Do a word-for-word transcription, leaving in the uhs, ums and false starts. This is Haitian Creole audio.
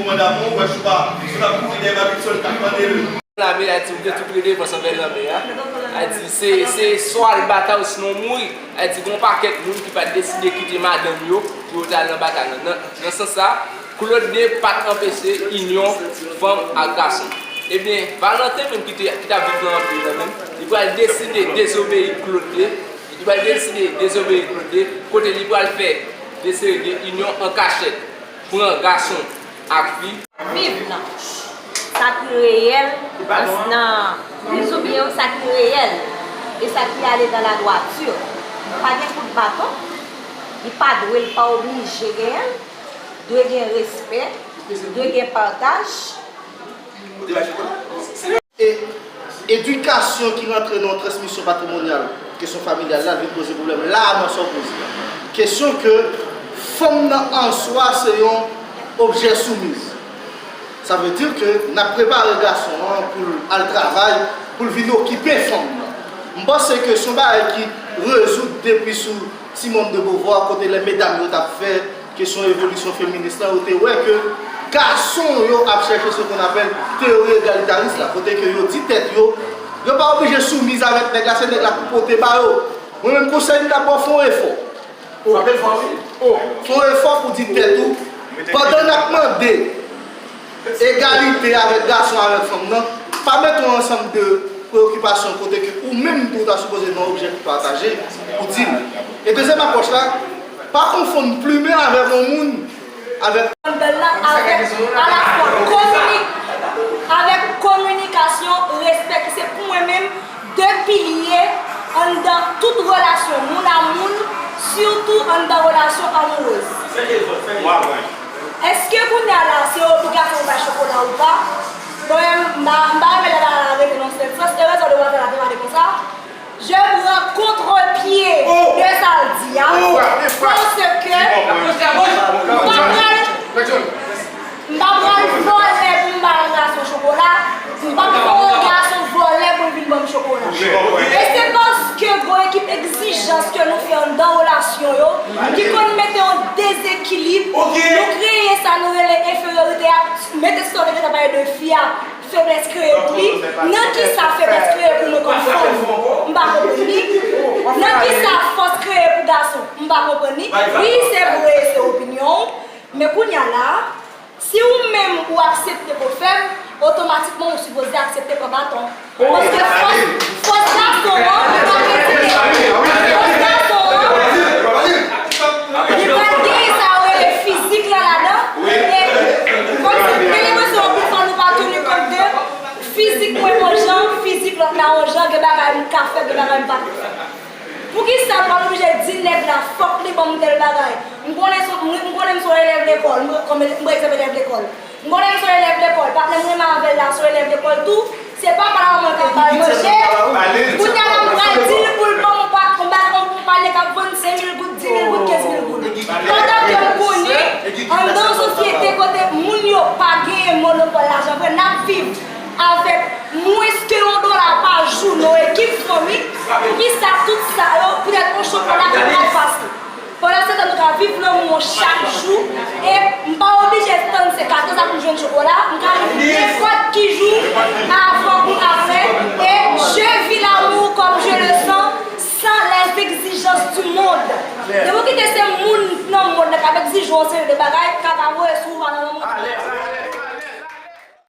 Manda mwen wè chwa, si w ap kouri dèyè Babitson k ap mande l. Lanmè a di ou gen tout redevans anvè lanmè a. A di se se swa l batay ou sinon w mouri. A di gen yon pakèt moun ki pa t deside kite madanm yo pou yo t al nan batay lan. Nan, nan sans sa, Claude de pa t anpeche inyon fanm ak gason. Ebyen, Valentin menm ki te ki t ap viv nan anpil lan menm, li pral deside dezobeyi Claude de. Li pral deside dezobeyi Claude de, kote li pral fè de seri de inyon an kachèt, pran gason ak fi. Viv nan sa ki reyèl, nan, li sou byen yo, sa ki reyèl e sa ki ale dan ladwati. Pa gen kout baton, li pa dwe, li pa oblije genyen l. Dwe gen respè, dwe gen pataj. E edikasyon ki rantre nan yon transmisyon patrimonyal, kesyon familyal la, vin poze pwoblèm la a nan sa w poze a. Kesyon ke fanm nan an swa se yon objè soumiz. Sa vle di ke n ap prepare gason an pou l al travay, pou l vin okipe fanm nan. M panse ke se yon bagay ki rezoud depi sou Simone de Beauvoir, kote lè medam yo t ap fè kesyon evolisyon feminis lan, yo te wè ke gason yo ap chèche ce qu'on appelle teyori egalitaris la, kote ke yo di tèt yo, yo pa oblije soumiz avèk nèg la, se nèg la pou pote ba yo. Mwen menm konsèy m ta ba w, fè yon efò. Fè yon efò pou di tèt ou, pandan n ap mande egalite avèk gason avèk fanm nan, pa mete yon ansanm de preyokipasyon kote ke ou menm tou ta sipoze nan objè ki pataje pou di l. E dezyèm apwòch la, pa konfonn plimen avèk yon moun avèk. Bèl la avèk alafwa komini-, avèk kominikasyon, respè ki se pou mwen menm de pilye anndan tout relasyon moun a moun, sitou anndan relasyon amourèz. Èske kounye a la, se obligasyon ou bay chokola ou pa? Bon, m pa, m pa renmen lè bagay la rete nan sèl sans. Erezman, demwazèl la te pale konsa. Je pran kontrepye de sa l di a. Paske m pa pral, m pa pral vòlè pou m ba yon gason chokola. M p ap fè yon gason vòlè pou l vin ban m chokola. E se paske gon ekip egzijans ke nou fè anndan relasyon yo, ki konn mete yon dezekilib, nou kreye sa nou rele enferyorite a, mete sou sa w te gentan pale de fi a, feblès kreye pou li. Nan kisa feblès kreye pou nou kòm fanm? M pa konprann li. Nan kisa fòs kreye pou gason? M pa konprann li. Wi, se vre, se opinyon w. Men kounye a la, si ou menm ou aksepte po fèb, otomatikman ou sipoze aksepte pran baton. Paske fòs, fòs gason an, li pa retire. Fòs gason an, li pral genyen sa yo rele fizik la ladan. E kòmsi, gen lepresyon anpil fwa nou pa teni kont de fizik mwen yon jan, fizik lòt la yon jan, gen bagay m ka fè, gen bagay m pa ka fè. Poukisa m pral oblije di nèg la fòk li ban m tèl bagay? M konnen se, m, m konnen m se yon elèv lekòl, m, kòm, m pran egzanp elèv lekòl. M konnen m se yon elèv lekòl, patnè m renmen avè l la se yon elèv lekòl tou, se papa l a mwen k ap ba l manje, kounye a la m pral di l pou l ban m yon pa, yon pa, yon panye k ap vann senk mil goud, dis mil goud, kenz mil goud. Pandan ke m konnen, anndan yon sosyete kote moun yo pa genyen monopòl lajan vre, n ap viv avèk mwens ke yon dola pa jou nan yon ekip fanmi, poukisa tout sa yo, poutèt yon chokola ki pral pase? Pandan se tan, nou ka viv lanmou an chak jou, e m pa oblije tann se katòz ap m jwenn chokola, m ka viv nenpòt ki jou, avan ou aprè, e je vis l'amour comme je le sens, sans les exigences du monde. Depi w kite se moun nan mond nan k ap egzije w yon seri de bagay, kaka voye sou ou pa nan